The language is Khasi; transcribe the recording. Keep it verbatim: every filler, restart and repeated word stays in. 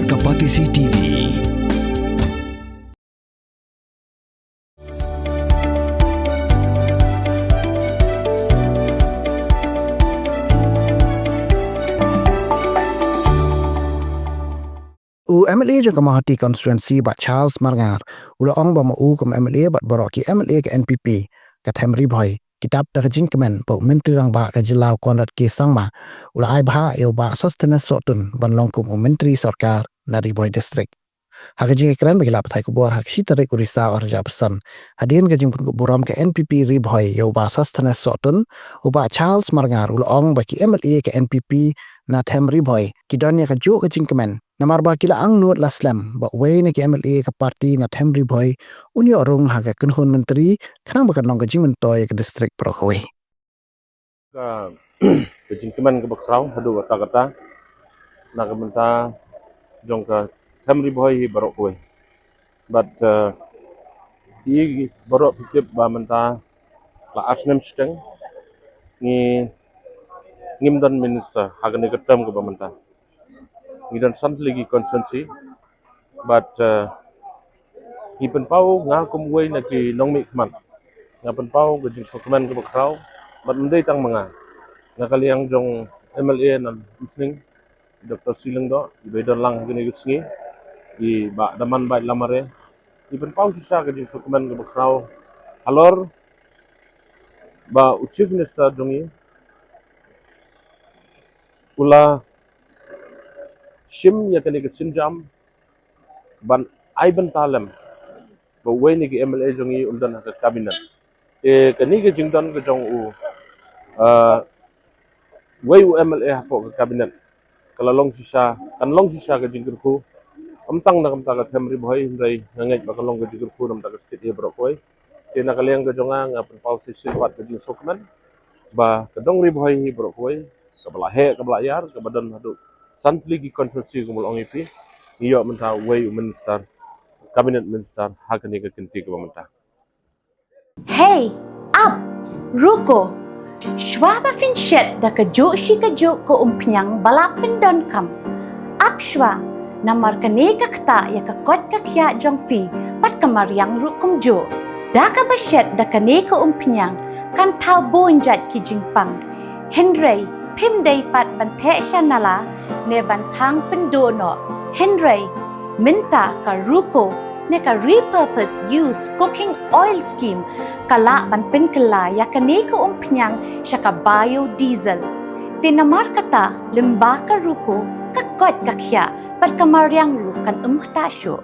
Ka Batesi T V. U M L A jong ka Mawhati Constituency, Bah Charles Marngar, u la ong ba ma u kum M L A bad baroh ki M L A ka N P P ka Them Ri Bhoi ki dap da ka jingkmen ba u Myntri Rangbah ka jylla, u Conrad K Sangma, u la ai bha ïa u Bah Sosthenes Sohtun ban long kum u Myntri Sorkar na Ri Bhoi District. Ha ka jingïakren bad ki lad pathai khubor ha ka shi tarik u Risaw arhajar arphew san, hadien ka jingpynkup burom ka N P P Ri Bhoi ïa u Bah Sosthenes Sohtun, u Bah Charles Marngar u la ong ba ki M L A ka N P P na Them Ri Bhoi ki don ïa kajuh ka jingkmen, namar ba ki la angnud la slem ba uwei na ki M L A ka party na Them Ri Bhoi un ïoh rung ha ka kynhun myntri, khnang ba kan long ka jingmyntoi ïa ka district baroh kawei. Ka, ka jingkmen kaba khraw haduh katta katta na ka bynta jong ka Them Ri Bhoi hi baroh kawei. Bad, eh, i baroh phi tip ba mynta la ar snem shiteng ngi, ngim don minister ha kane ka term kaba mynta. Ngi don san tylli ki constituency, bad, eh, ngi pynpaw, nga kum uwei na ki nongmihkhmat, nga pynpaw ka jingsngewkmen kaba khraw, bad ym dei tang ma nga, na ka liang jong M L A na Umsning, Doctor C Lyngdoh, iba don lang ha kane ka sngi, i Bah Damanbait Lamare, ngi pynpaw shisha ka jingsngewkmen kaba khraw halor ba u Chief Minister jong ngi u la shim ïa kane ka sienjam ban ai bynta lem ba uwei na ki M L A jong ngi un don ha ka cabinet. Te kane ka jingdon ka jong u, ah, uwei u M L A hapoh ka cabinet ka la long shisha, kan long shisha ka jingkyrkhu, ym tang na ka bynta ka Them Ri Bhoi, hynrei nga ngeit ba ka long ka jingkyrkhu na ka bynta ka state hi baroh kawei. Te na ka liang ka jong nga, nga pynpaw shisien pat ka jingsngewkmen ba ka dong Ri Bhoi hi baroh kawei, kaba la heh, kaba la ïar, kaba don haduh san tylli ki constituency, kumba la ong ïa phi, ngi ïoh mynta uwei u minister, cabinet minister ha kane ka kynti kaba mynta. Hei, ap, ruko. Shuwa ba phin shet da kajuh shi kajuh ka umphniang ba la pyndonkam, ap shuwa, namar kane ka ktah ïa ka koit ka khiah jong phi bad ka mariang ruh kumjuh. Da kaba shet da kane ka umphniang kan thaw bun jait ki jingpang. Hynrei phim dei pat ban theh sha nala ne ban thang pynduh noh. Hynrei mynta ka ruko ne ka repurpose use cooking oil scheme ka lah ban pynkylla ïa kane ka umphniang sha ka biodiesel. Te namar kata, lyngba ka ruko, ka koit ka khiah bad ka mariang ruh kan ym ktah shuh.